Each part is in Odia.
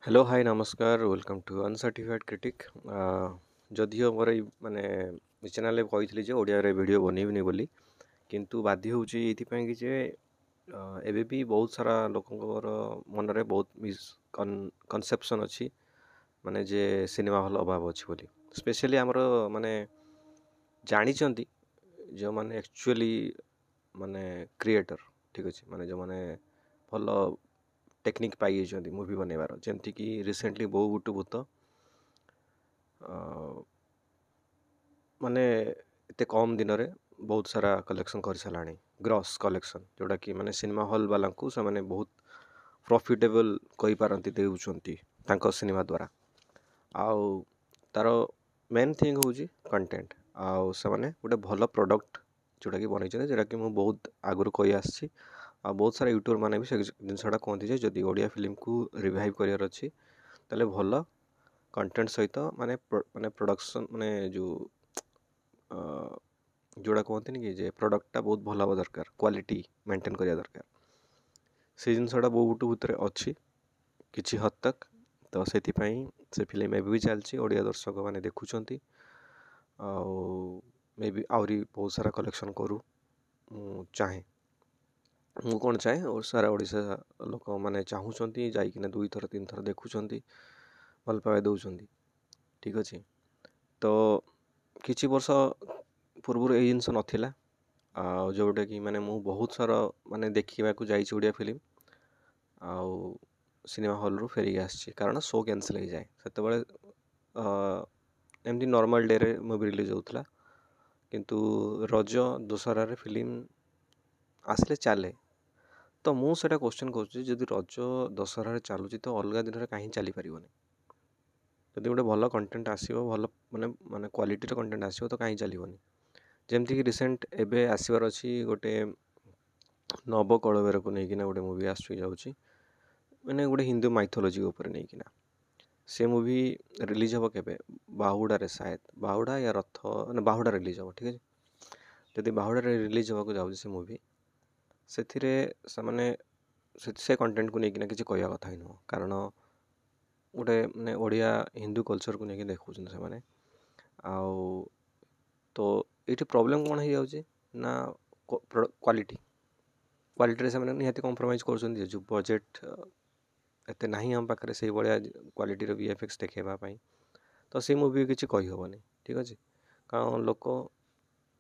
ହ୍ୟାଲୋ, ହାଇ, ନମସ୍କାର। Welcome to uncertified critic. ଯଦିଓ ମୋର ଏଇ ମାନେ ଚ୍ୟାନେଲ୍ରେ କହିଥିଲି ଯେ ଓଡ଼ିଆରେ ଭିଡ଼ିଓ ବନେଇବିନି ବୋଲି, କିନ୍ତୁ ବାଧ୍ୟ ହେଉଛି ଏଇଥିପାଇଁ କି ଯେ ଏବେ ବି ବହୁତ ସାରା ଲୋକଙ୍କର ମନରେ ବହୁତ ମିସ୍ କନସେପସନ୍ ଅଛି, ମାନେ ଯେ ସିନେମା ହଲ୍ ଅଭାବ ଅଛି ବୋଲି। ସ୍ପେଶିଆଲି ଆମର ମାନେ ଜାଣିଛନ୍ତି ଯେଉଁମାନେ ଆକ୍ଚୁଆଲି ମାନେ କ୍ରିଏଟର୍, ଠିକ୍ ଅଛି, ମାନେ ଯେଉଁମାନେ ଭଲ ଟେକ୍ନିକ୍ ପାଇଯାଇଛନ୍ତି ମୁଭି ବନେଇବାର, ଯେମିତିକି ରିସେଣ୍ଟଲି ବୋଉ ବୁଟୁ ଭୂତ ମାନେ ଏତେ କମ୍ ଦିନରେ ବହୁତ ସାରା କଲେକ୍ସନ୍ କରିସାରିଲାଣି, ଗ୍ରସ୍ କଲେକ୍ସନ୍, ଯେଉଁଟାକି ମାନେ ସିନେମା ହଲ୍ ବାଲାଙ୍କୁ ସେମାନେ ବହୁତ ପ୍ରଫିଟେବଲ୍ କହିପାରନ୍ତି, ଦେଉଛନ୍ତି ତାଙ୍କ ସିନେମା ଦ୍ୱାରା। ଆଉ ତା'ର ମେନ୍ ଥିଙ୍ଗ ହେଉଛି କଣ୍ଟେଣ୍ଟ, ଆଉ ସେମାନେ ଗୋଟେ ଭଲ ପ୍ରଡ଼କ୍ଟ ଯେଉଁଟାକି ବନେଇଛନ୍ତି, ଯେଉଁଟାକି ମୁଁ ବହୁତ ଆଗରୁ କହି ଆସିଛି। ଆଉ ବହୁତ ସାରା ୟୁଟ୍ୟୁବର୍ ମାନେ ବି ସେ ଜିନିଷଟା କୁହନ୍ତି ଯେ ଯଦି ଓଡ଼ିଆ ଫିଲ୍ମକୁ ରିଭାଇଭ୍ କରିବାର ଅଛି ତାହେଲେ ଭଲ କଣ୍ଟେଣ୍ଟ ସହିତ ମାନେ ମାନେ ପ୍ରଡ଼କ୍ସନ୍, ମାନେ ଯେଉଁଟା କୁହନ୍ତିନି କି ଯେ ପ୍ରଡ଼କ୍ଟଟା ବହୁତ ଭଲ ହେବା ଦରକାର, କ୍ୱାଲିଟି ମେଣ୍ଟେନ୍ କରିବା ଦରକାର। ସେଇ ଜିନିଷଟା ବୋଉ ବୁଟୁ ଭୂତରେ ଅଛି କିଛି ହଦ ତକ୍, ତ ସେଥିପାଇଁ ସେ ଫିଲ୍ମ ଏବେ ବି ଚାଲିଛି, ଓଡ଼ିଆ ଦର୍ଶକମାନେ ଦେଖୁଛନ୍ତି, ଆଉ ମେ ବି ଆହୁରି ବହୁତ ସାରା କଲେକ୍ସନ୍ କରୁ। ମୁଁ ଚାହେଁ, ମୁଁ କ'ଣ ଚାହେଁ, ଓ ସାରା ଓଡ଼ିଶା ଲୋକମାନେ ଚାହୁଁଛନ୍ତି, ଯାଇକିନା 2ଥର 3ଥର ଦେଖୁଛନ୍ତି, ଭଲ ପାଇବା ଦେଉଛନ୍ତି, ଠିକ୍ ଅଛି। ତ କିଛି ବର୍ଷ ପୂର୍ବରୁ ଏଇ ଜିନିଷ ନଥିଲା, ଆଉ ଯେଉଁଟାକି ମାନେ ମୁଁ ବହୁତ ସାରା ମାନେ ଦେଖିବାକୁ ଯାଇଛି ଓଡ଼ିଆ ଫିଲ୍ମ, ଆଉ ସିନେମା ହଲ୍ରୁ ଫେରିକି ଆସିଛି, କାରଣ ଶୋ କ୍ୟାନସଲ୍ ହେଇଯାଏ। ସେତେବେଳେ ଏମିତି ନର୍ମାଲ୍ ଡେରେ ମୁଭି ରିଲିଜ୍ ହେଉଥିଲା, କିନ୍ତୁ ରଜ ଦଶହରାରେ ଫିଲ୍ମ ଆସିଲେ ଚାଲେ। ତ ମୁଁ ସେଇଟା କୋଶ୍ଚିନ୍ କରୁଛି, ଯଦି ରଜ ଦଶହରାରେ ଚାଲୁଛି ତ ଅଲଗା ଦିନରେ କାହିଁ ଚାଲିପାରିବନି? ଯଦି ଗୋଟେ ଭଲ କଣ୍ଟେଣ୍ଟ ଆସିବ, ଭଲ ମାନେ ମାନେ କ୍ୱାଲିଟିର କଣ୍ଟେଣ୍ଟ ଆସିବ, ତ କାହିଁ ଚାଲିବନି? ଯେମିତିକି ରିସେଣ୍ଟ ଏବେ ଆସିବାର ଅଛି ଗୋଟେ ନବକଳେବରକୁ ନେଇକିନା ଗୋଟେ ମୁଭି ଆସୁଛି ଯାଉଛି, ମାନେ ଗୋଟେ ହିନ୍ଦୁ ମାଇଥୋଲୋଜି ଉପରେ ନେଇକିନା। ସେ ମୁଭି ରିଲିଜ୍ ହେବ କେବେ? ବାହୁଡ଼ାରେ ସାୟଦ, ବାହୁଡ଼ା ୟା ରଥ, ମାନେ ବାହୁଡ଼ା ରିଲିଜ୍ ହେବ, ଠିକ୍ ଅଛି। ଯଦି ବାହୁଡ଼ାରେ ରିଲିଜ୍ ହେବାକୁ ଯାଉଛି ସେ ମୁଭି, ସେଥିରେ ସେମାନେ ସେ କଣ୍ଟେଣ୍ଟକୁ ନେଇକିନା କିଛି କହିବା କଥା ହିଁ ନୁହଁ, କାରଣ ଗୋଟେ ମାନେ ଓଡ଼ିଆ ହିନ୍ଦୁ କଲଚର୍କୁ ନେଇକି ଦେଖାଉଛନ୍ତି ସେମାନେ। ଆଉ ତ ଏଇଠି ପ୍ରୋବ୍ଲେମ୍ କ'ଣ ହେଇଯାଉଛି ନା କ୍ୱାଲିଟି, କ୍ୱାଲିଟିରେ ସେମାନେ ନିହାତି କମ୍ପ୍ରମାଇଜ୍ କରୁଛନ୍ତି, ଯେଉଁ ବଜେଟ୍ ଏତେ ନାହିଁ ଆମ ପାଖରେ ସେଇଭଳିଆ କ୍ୱାଲିଟିର ଭି ଏଫ୍ ଏକ୍ସ ଦେଖେଇବା ପାଇଁ, ତ ସେଇ ମୁଭି କିଛି କହିହେବନି, ଠିକ୍ ଅଛି, କାରଣ ଲୋକ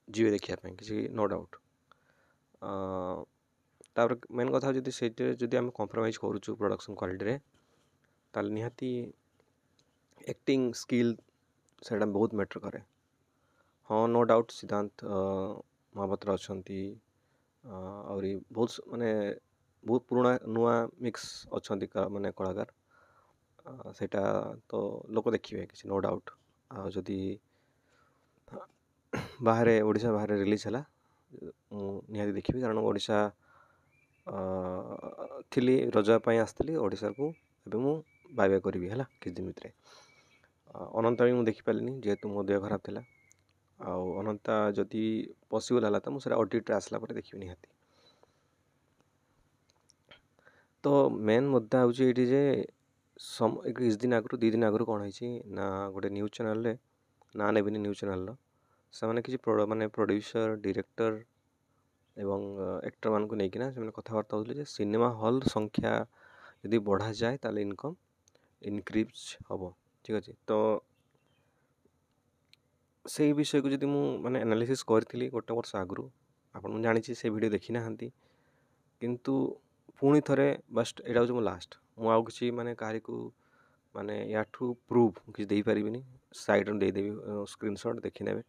ଯିବେ ଦେଖିବା ପାଇଁ, କିଛି ନୋ ଡାଉଟ୍। ତାପରେ ମେନ୍ କଥା ଯଦି ସେଇଥିରେ ଯଦି ଆମେ କମ୍ପ୍ରମାଇଜ୍ କରୁଛୁ ପ୍ରଡ଼କ୍ସନ୍ କ୍ୱାଲିଟିରେ, ତାହେଲେ ନିହାତି ଆକ୍ଟିଂ ସ୍କିଲ୍ ସେଇଟା ବହୁତ ମ୍ୟାଟର୍ କରେ। ହଁ, ନୋ ଡାଉଟ୍ ସିଦ୍ଧାନ୍ତ ମହାପାତ୍ର ଅଛନ୍ତି, ଆହୁରି ବହୁତ ମାନେ ବହୁତ ପୁରୁଣା ନୂଆ ମିକ୍ସ ଅଛନ୍ତି ମାନେ କଳାକାର, ସେଇଟା ତ ଲୋକ ଦେଖିବେ, କିଛି ନୋ ଡାଉଟ୍। ଆଉ ଯଦି ବାହାରେ ଓଡ଼ିଶା ବାହାରେ ରିଲିଜ୍ ହେଲା ମୁଁ ନିହାତି ଦେଖିବି, କାରଣ ଓଡ଼ିଶା ଥିଲି, ରଜ ପାଇଁ ଆସିଥିଲି ଓଡ଼ିଶାକୁ, ଏବେ ମୁଁ ବାଏ ବାଏ କରିବି ହେଲା କିଛି ଦିନ ଭିତରେ। ଅନନ୍ତା ବି ମୁଁ ଦେଖିପାରିଲିନି ଯେହେତୁ ମୋ ଦେହ ଖରାପ ଥିଲା, ଆଉ ଅନନ୍ତା ଯଦି ପସିବଲ୍ ହେଲା ତ ମୁଁ ସେଇଟା ଓଟିଟିରେ ଆସିଲା ପରେ ଦେଖିବି ନିହାତି। ତ ମେନ୍ ମୁଦ୍ଦା ହେଉଛି ଏଇଠି ଯେ କିଛି ଦିନ ଆଗରୁ, 2 ଦିନ ଆଗରୁ କ'ଣ ହେଇଛି ନା, ଗୋଟେ ନ୍ୟୁଜ୍ ଚ୍ୟାନେଲ୍ରେ, ନାଁ ନେବିନି ନ୍ୟୁଜ୍ ଚ୍ୟାନେଲ୍ର, ସେମାନେ କିଛି ମାନେ ପ୍ରଡ୍ୟୁସର୍, ଡିରେକ୍ଟର୍ ଏବଂ ଆକ୍ଟର୍ମାନଙ୍କୁ ନେଇକିନା ସେମାନେ କଥାବାର୍ତ୍ତା ହେଉଥିଲେ ଯେ ସିନେମା ହଲ୍ ସଂଖ୍ୟା ଯଦି ବଢ଼ାଯାଏ ତାହେଲେ ଇନକମ୍ ଇନକ୍ରିଜ୍ ହେବ, ଠିକ୍ ଅଛି। ତ ସେଇ ବିଷୟକୁ ଯଦି ମୁଁ ମାନେ ଆନାଲିସିସ୍ କରିଥିଲି ଗୋଟେ ବର୍ଷ ଆଗରୁ, ଆପଣ ମୁଁ ଜାଣିଛି ସେ ଭିଡ଼ିଓ ଦେଖିନାହାନ୍ତି, କିନ୍ତୁ ପୁଣି ଥରେ ବାସ୍ ଏଇଟା ହେଉଛି ମୋ ଲାଷ୍ଟ, ମୁଁ ଆଉ କିଛି ମାନେ କାହାରିକୁ ମାନେ ୟାଠୁ ପ୍ରୁଫ୍ କିଛି ଦେଇପାରିବିନି, ସାଇଡ଼୍ରେ ଦେଇଦେବି ସ୍କ୍ରିନସଟ୍ ଦେଖିନେବେ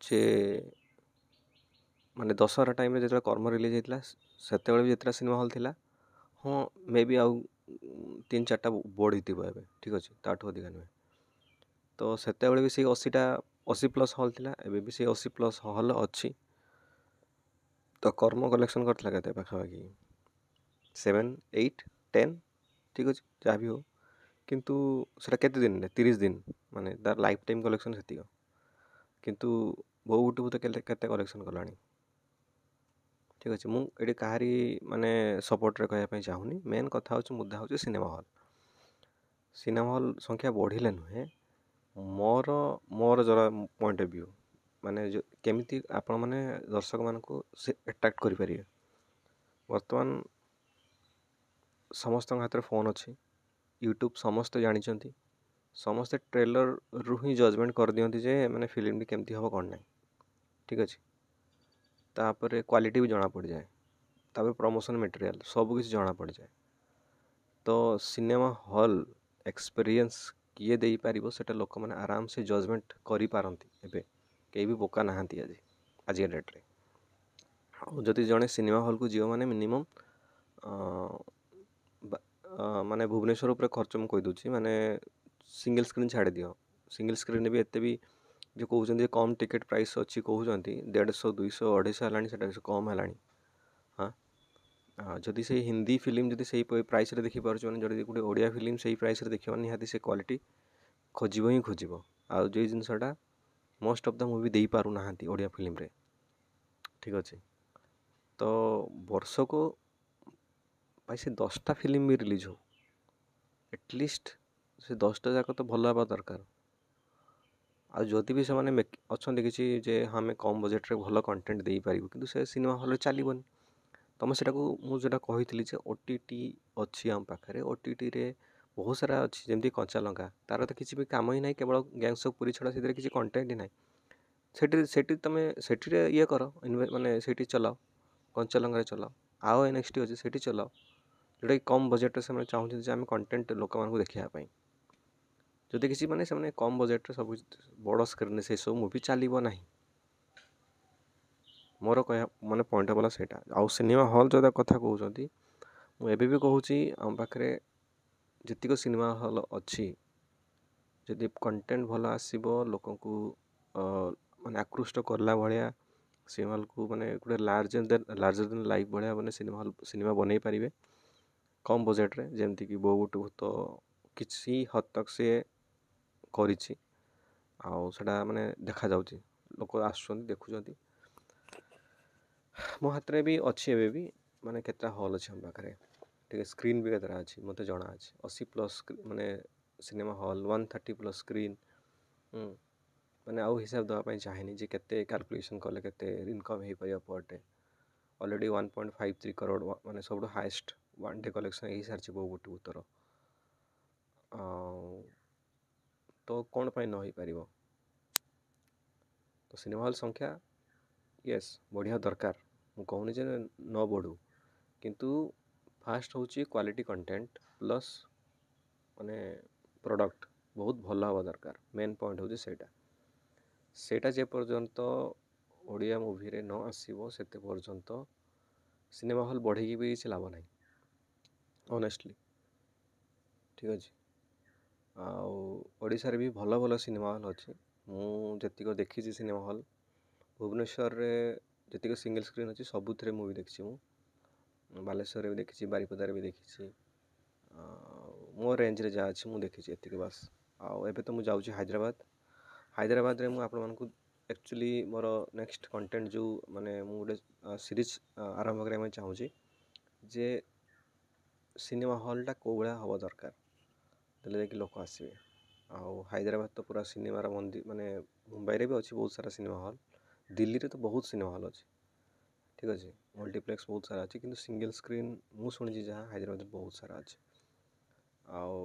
ଯେ ମାନେ ଦଶହରା ଟାଇମ୍ରେ ଯେତେବେଳେ କର୍ମ ରିଲିଜ୍ ହେଇଥିଲା ସେତେବେଳେ ବି ଯେତେଟା ସିନେମା ହଲ୍ ଥିଲା, ହଁ ମେ ବି ଆଉ 3-4ଟା ବଢ଼ିଥିବ ଏବେ, ଠିକ୍ ଅଛି, ତାଠୁ ଅଧିକା ନୁହେଁ। ତ ସେତେବେଳେ ବି ସେଇ 80 ପ୍ଲସ୍ ହଲ୍ ଥିଲା, ଏବେ ବି ସେଇ 80 ପ୍ଲସ୍ ହଲ୍ ଅଛି। ତ କର୍ମ କଲେକ୍ସନ୍ କରିଥିଲା କେତେ ପାଖାପାଖି 7, 8, 10, ଠିକ୍ ଅଛି, ଯାହା ବି ହଉ, କିନ୍ତୁ ସେଇଟା କେତେ ଦିନରେ, 30 ଦିନ, ମାନେ ତାର ଲାଇଫ୍ ଟାଇମ୍ କଲେକ୍ସନ୍ ସେତିକ। କିନ୍ତୁ ବୋଉ ବୁଟୁ ଭୂତ କେତେ କଲେକ୍ସନ୍ କଲାଣି, ଠିକ୍ ଅଛି, ମୁଁ ଏଠି କାହାରି ମାନେ ସପୋର୍ଟରେ କହିବା ପାଇଁ ଚାହୁଁନି। ମେନ୍ କଥା ହେଉଛି, ମୁଦ୍ଦା ହେଉଛି ସିନେମା ହଲ୍। ସିନେମା ହଲ୍ ସଂଖ୍ୟା ବଢ଼ିଲେ ନୁହେଁ, ମୋର ଯାହା ପଏଣ୍ଟ ଅଫ୍ ଭ୍ୟୁ, ମାନେ କେମିତି ଆପଣମାନେ ଦର୍ଶକମାନଙ୍କୁ ସେ ଆଟ୍ରାକ୍ଟ କରିପାରିବେ। ବର୍ତ୍ତମାନ ସମସ୍ତଙ୍କ ହାତରେ ଫୋନ୍ ଅଛି, ୟୁଟ୍ୟୁବ୍ ସମସ୍ତେ ଜାଣିଛନ୍ତି, ସମସ୍ତେ ଟ୍ରେଲର୍ରୁ ହିଁ ଜଜମେଣ୍ଟ କରିଦିଅନ୍ତି ଯେ ମାନେ ଫିଲ୍ମଟି କେମିତି ହେବ କ'ଣ ନାହିଁ। ଠିକ୍ ଅଛି, ତାପରେ କ୍ୱାଲିଟି ବି ଜଣାପଡ଼ିଯାଏ, ତାପରେ ପ୍ରମୋସନ୍ ମେଟେରିଆଲ୍ ସବୁକିଛି ଜଣାପଡ଼ିଯାଏ। ତ ସିନେମା ହଲ୍ ଏକ୍ସପିରିଏନ୍ସ କିଏ ଦେଇପାରିବ ସେଇଟା ଲୋକମାନେ ଆରାମସେ ଜଜମେଣ୍ଟ କରିପାରନ୍ତି। ଏବେ କେହି ବି ବୋକା ନାହାନ୍ତି ଆଜିକା ଡେଟ୍ରେ। ଆଉ ଯଦି ଜଣେ ସିନେମା ହଲ୍କୁ ଯିବ ମାନେ ମିନିମମ୍ ମାନେ ଭୁବନେଶ୍ୱର ଉପରେ ଖର୍ଚ୍ଚ ମୁଁ କହିଦେଉଛି, ମାନେ ସିଙ୍ଗଲ୍ ସ୍କ୍ରିନ୍ ଛାଡ଼ିଦିଅ, ସିଙ୍ଗଲ୍ ସ୍କ୍ରିନ୍ରେ ବି ଏତେ ବି ଯେଉଁ କହୁଛନ୍ତି କମ୍ ଟିକେଟ୍ ପ୍ରାଇସ୍ ଅଛି କହୁଛନ୍ତି, 150, 200, 250 ହେଲାଣି, ସେଇଟା କମ୍ ହେଲାଣି। ହଁ, ଯଦି ସେଇ ହିନ୍ଦୀ ଫିଲ୍ମ ଯଦି ସେଇ ପ୍ରାଇସ୍ରେ ଦେଖିପାରୁଛ, ମାନେ ଯଦି ଗୋଟେ ଓଡ଼ିଆ ଫିଲ୍ମ ସେଇ ପ୍ରାଇସ୍ରେ ଦେଖିବ, ନିହାତି ସେ କ୍ୱାଲିଟି ଖୋଜିବ ହିଁ ଖୋଜିବ। ଆଉ ଯେଉଁ ଜିନିଷଟା ମୋଷ୍ଟ ଅଫ୍ the movie ଦେଇପାରୁନାହାନ୍ତି ଓଡ଼ିଆ ଫିଲ୍ମରେ। ଠିକ୍ ଅଛି, ତ ବର୍ଷକୁ ଭାଇ ସେ 10ଟା ଫିଲ୍ମ ବି ରିଲିଜ୍ ହଉ, ଆଟଲିଷ୍ଟ ସେ 10ଟା ଯାକ ତ ଭଲ ହେବା ଦରକାର। ଆଉ ଯଦି ବି ସେମାନେ ଅଛନ୍ତି କିଛି ଯେ ହଁ ଆମେ କମ୍ ବଜେଟ୍ରେ ଭଲ କଣ୍ଟେଣ୍ଟ ଦେଇପାରିବୁ, କିନ୍ତୁ ସେ ସିନେମା ହଲ୍ରେ ଚାଲିବନି। ତମେ ସେଟାକୁ, ମୁଁ ଯେଉଁଟା କହିଥିଲି ଯେ OTT ଅଛି ଆମ ପାଖରେ, OTTରେ ବହୁତ ସାରା ଅଛି, ଯେମିତି କଞ୍ଚା ଲଙ୍କା, ତାର ତ କିଛି ବି କାମ ହିଁ ନାହିଁ, କେବଳ ଗ୍ୟାଙ୍ଗସ୍ ଅଫ୍ ପୁରୀ ଛଡ଼ା ସେଥିରେ କିଛି କଣ୍ଟେଣ୍ଟ ହିଁ ନାହିଁ। ସେଠି ତମେ ସେଠିରେ ଇଏ କର, ମାନେ ସେଇଠି ଚଲାଅ, କଞ୍ଚା ଲଙ୍କାରେ ଚଲାଅ, ଆଉ NXT ଅଛି ସେଇଠି ଚଲାଅ, ଯେଉଁଟାକି କମ୍ ବଜେଟ୍ରେ ସେମାନେ ଚାହୁଁଛନ୍ତି ଯେ ଆମେ କଣ୍ଟେଣ୍ଟ ଲୋକମାନଙ୍କୁ ଦେଖିବା ପାଇଁ। ଯଦି କିଛି ମାନେ ସେମାନେ କମ୍ ବଜେଟ୍ରେ ସବୁ ବଡ଼ ସ୍କ୍ରିନ୍ରେ ସେସବୁ ମୁଭି ଚାଲିବ ନାହିଁ। ମୋର କହିବା ମାନେ ପଏଣ୍ଟ ହେଲା ସେଇଟା। ଆଉ ସିନେମା ହଲ୍ ଯେଉଁଟା କଥା କହୁଛନ୍ତି, ମୁଁ ଏବେ ବି କହୁଛି ଆମ ପାଖରେ ଯେତିକ ସିନେମା ହଲ୍ ଅଛି, ଯଦି କଣ୍ଟେଣ୍ଟ ଭଲ ଆସିବ, ଲୋକଙ୍କୁ ମାନେ ଆକୃଷ୍ଟ କଲା ଭଳିଆ ସିନେମା ହଲ୍କୁ, ମାନେ ଗୋଟେ ଲାର୍ଜର ଦେନ୍ ଲାଇଫ୍ ଭଳିଆ ମାନେ ସିନେମା ହଲ୍ ସିନେମା ବନେଇ ପାରିବେ କମ୍ ବଜେଟ୍ରେ, ଯେମିତିକି ବୋଉ ବୁଟୁ ଭୂତ କିଛି ହଦ୍ ତକ୍ ସିଏ କରିଛି, ଆଉ ସେଇଟା ମାନେ ଦେଖାଯାଉଛି, ଲୋକ ଆସୁଛନ୍ତି ଦେଖୁଛନ୍ତି। ମୋ ହାତରେ ବି ଅଛି ଏବେ ବି ମାନେ କେତେଟା ହଲ୍ ଅଛି ଆମ ପାଖରେ, ଟିକେ ସ୍କ୍ରିନ୍ ବି କେତେଟା ଅଛି ମୋତେ ଜଣା ଅଛି, 80+ ମାନେ ସିନେମା ହଲ୍, 130+ ସ୍କ୍ରିନ୍, ମାନେ ଆଉ ହିସାବ ଦେବା ପାଇଁ ଚାହେଁନି ଯେ କେତେ କାଲକୁଲେସନ୍ କଲେ କେତେ ଇନକମ୍ ହେଇପାରିବ ପର୍ ଡେ। ଅଲରେଡ଼ି 1.53 କରୋଡ଼, ମାନେ ସବୁଠୁ ହାଏଷ୍ଟ ୱାନ୍ ଡେ କଲେକ୍ସନ୍ ହେଇସାରିଛି ବୋଉ ବୁଟୁ ଭୂତର। ଆଉ ତ କ'ଣ ପାଇଁ ନ ହେଇପାରିବ? ତ ସିନେମା ହଲ୍ ସଂଖ୍ୟା ୟେସ୍ ବଢ଼ିବା ଦରକାର, ମୁଁ କହୁନି ଯେ ନ ବଢ଼ୁ, କିନ୍ତୁ ଫାଷ୍ଟ ହେଉଛି କ୍ୱାଲିଟି କଣ୍ଟେଣ୍ଟ ପ୍ଲସ୍ ମାନେ ପ୍ରଡ଼କ୍ଟ ବହୁତ ଭଲ ହେବା ଦରକାର। ମେନ୍ ପଏଣ୍ଟ ହେଉଛି ସେଇଟା। ସେଇଟା ଯେ ପର୍ଯ୍ୟନ୍ତ ଓଡ଼ିଆ ମୁଭିରେ ନ ଆସିବ ସେତେ ପର୍ଯ୍ୟନ୍ତ ସିନେମା ହଲ୍ ବଢ଼େଇକି ବି କିଛି ଲାଭ ନାହିଁ, ଅନେଷ୍ଟଲି। ଠିକ୍ ଅଛି, ଆଉ ଓଡ଼ିଶାରେ ବି ଭଲ ଭଲ ସିନେମା ହଲ୍ ଅଛି। ମୁଁ ଯେତିକ ଦେଖିଛି ସିନେମା ହଲ୍ ଭୁବନେଶ୍ୱରରେ ଯେତିକ ସିଙ୍ଗଲ୍ ସ୍କ୍ରିନ୍ ଅଛି ସବୁଥିରେ ମୁଭି ଦେଖିଛି ମୁଁ, ବାଲେଶ୍ୱରରେ ବି ଦେଖିଛି, ବାରିପଦାରେ ବି ଦେଖିଛି, ଆଉ ମୋ ରେଞ୍ଜରେ ଯାହା ଅଛି ମୁଁ ଦେଖିଛି ଏତିକି ବାସ୍। ଆଉ ଏବେ ତ ମୁଁ ଯାଉଛି ହାଇଦ୍ରାବାଦ। ହାଇଦ୍ରାବାଦରେ ମୁଁ ଆପଣମାନଙ୍କୁ ଆକ୍ଚୁଆଲି ମୋର ନେକ୍ସଟ କଣ୍ଟେଣ୍ଟ ଯେଉଁ ମାନେ ମୁଁ ଗୋଟେ ସିରିଜ୍ ଆରମ୍ଭ କରିବା ପାଇଁ ଚାହୁଁଛି ଯେ ସିନେମା ହଲ୍ଟା କେଉଁ ଭଳିଆ ହେବା ଦରକାର, ତାହେଲେ ଯାଇକି ଲୋକ ଆସିବେ। ଆଉ ହାଇଦ୍ରାବାଦ ତ ପୁରା ସିନେମାର ମନ୍ଦିର, ମାନେ ମୁମ୍ବାଇରେ ବି ଅଛି ବହୁତ ସାରା ସିନେମା ହଲ୍, ଦିଲ୍ଲୀରେ ତ ବହୁତ ସିନେମା ହଲ୍ ଅଛି। ଠିକ୍ ଅଛି, ମଲ୍ଟିପ୍ଲେକ୍ସ ବହୁତ ସାରା ଅଛି, କିନ୍ତୁ ସିଙ୍ଗଲ୍ ସ୍କ୍ରିନ୍ ମୁଁ ଶୁଣିଛି ଯାହା ହାଇଦ୍ରାବାଦରେ ବହୁତ ସାରା ଅଛି। ଆଉ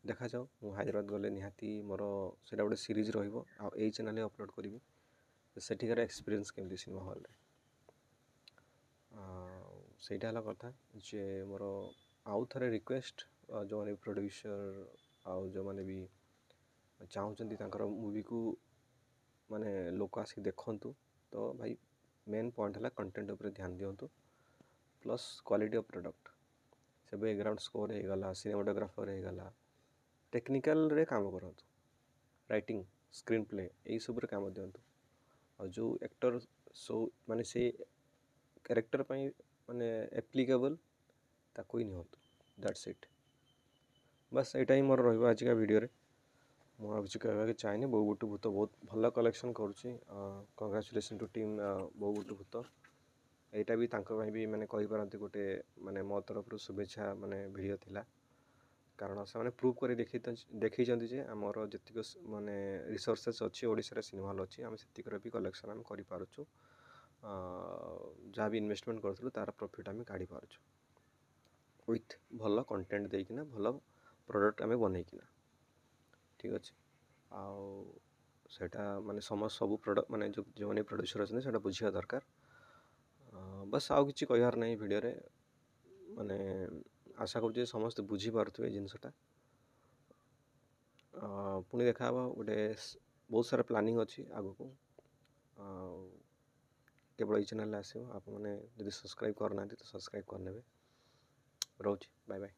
ଦେଖାଯାଉ, ମୁଁ ହାଇଦ୍ରାବାଦ ଗଲେ ନିହାତି ମୋର ସେଇଟା ଗୋଟେ ସିରିଜ୍ ରହିବ, ଆଉ ଏଇ ଚ୍ୟାନେଲ୍ରେ ଅପଲୋଡ଼ କରିବି ସେଠିକାର ଏକ୍ସପିରିଏନ୍ସ କେମିତି ସିନେମା ହଲ୍ରେ। ଆଉ ସେଇଟା ହେଲା କଥା ଯେ ମୋର ଆଉ ଥରେ ରିକ୍ୱେଷ୍ଟ, ଯେଉଁମାନେ ବି ପ୍ରଡ୍ୟୁସର୍ ଆଉ ଯେଉଁମାନେ ବି ଚାହୁଁଛନ୍ତି ତାଙ୍କର ମୁଭିକୁ ମାନେ ଲୋକ ଆସିକି ଦେଖନ୍ତୁ, ତ ଭାଇ ମେନ୍ ପଏଣ୍ଟ ହେଲା କଣ୍ଟେଣ୍ଟ ଉପରେ ଧ୍ୟାନ ଦିଅନ୍ତୁ, ପ୍ଲସ୍ କ୍ୱାଲିଟି ଅଫ୍ ପ୍ରଡ଼କ୍ଟ। ସେ ବ୍ୟାକ୍ଗ୍ରାଉଣ୍ଡ ସ୍କୋର୍ ହେଇଗଲା, ସିନେମାଟୋଗ୍ରାଫର୍ ହେଇଗଲା, ଟେକ୍ନିକାଲରେ କାମ କରନ୍ତୁ, ରାଇଟିଂ, ସ୍କ୍ରିନ୍ ପ୍ଲେ ଏଇସବୁରେ କାମ ଦିଅନ୍ତୁ। ଆଉ ଯେଉଁ ଆକ୍ଟର ସୋ ମାନେ ସେ କ୍ୟାରେକ୍ଟର ପାଇଁ ମାନେ ଆପ୍ଲିକେବଲ୍ ତାକୁ ହିଁ ନିଅନ୍ତୁ, that's ଇଟ୍। ବାସ୍ ଏଇଟା ହିଁ ମୋର ରହିବ ଆଜିକା ଭିଡ଼ିଓରେ। ମୁଁ ଆଉ କିଛି କହିବାକୁ ଚାହେଁନି। ବୋଉ ବୁଟୁ ଭୂତ ବହୁତ ଭଲ କଲେକ୍ସନ୍ କରୁଛି, କଂଗ୍ରାଚୁଲେସନ୍ ଟୁ ଟିମ୍ ବୋଉ ବୁଟୁ ଭୂତ। ଏଇଟା ବି ତାଙ୍କ ପାଇଁ ବି ମାନେ କହିପାରନ୍ତି ଗୋଟେ ମାନେ ମୋ ତରଫରୁ ଶୁଭେଚ୍ଛା ମାନେ ଭିଡ଼ିଓ ଥିଲା, କାରଣ ସେମାନେ ପ୍ରୁଭ୍ କରି ଦେଖେଇଛନ୍ତି ଯେ ଆମର ଯେତିକ ମାନେ ରିସୋର୍ସେସ୍ ଅଛି ଓଡ଼ିଶାରେ, ସିନେମା ହଲ୍ ଅଛି, ଆମେ ସେତିକିର ବି କଲେକ୍ସନ୍ ଆମେ କରିପାରୁଛୁ। ଯାହା ବି ଇନଭେଷ୍ଟମେଣ୍ଟ କରିଥିଲୁ ତା'ର ପ୍ରଫିଟ୍ ଆମେ କାଢ଼ିପାରୁଛୁ ୱିଥ୍ ଭଲ କଣ୍ଟେଣ୍ଟ ଦେଇକିନା, ଭଲ ପ୍ରଡ଼କ୍ଟ ଆମେ ବନେଇକିନା। ଠିକ୍ ଅଛି। ଆଉ ସେଇଟା ମାନେ ସବୁ ପ୍ରଡ଼କ୍ଟ ମାନେ ଯେଉଁମାନେ ପ୍ରଡ୍ୟୁସର୍ ଅଛନ୍ତି ସେଇଟା ବୁଝିବା ଦରକାର। ବାସ୍, ଆଉ କିଛି କହିବାର ନାହିଁ ଭିଡ଼ିଓରେ। ମାନେ ଆଶା କରୁଛି ସମସ୍ତେ ବୁଝିପାରୁଥିବେ ଜିନିଷଟା। ପୁଣି ଦେଖାହେବ ଗୋଟେ, ବହୁତ ସାରା ପ୍ଲାନିଂ ଅଛି ଆଗକୁ, ଆଉ କେବଳ ଏଇ ଚ୍ୟାନେଲ୍ରେ ଆସିବ। ଆପଣମାନେ ଯଦି ସବସ୍କ୍ରାଇବ୍ କରିନାହାନ୍ତି ତ ସବସ୍କ୍ରାଇବ୍ କରିନେବେ। ରହୁଛି, ବାଏ ବାଏ।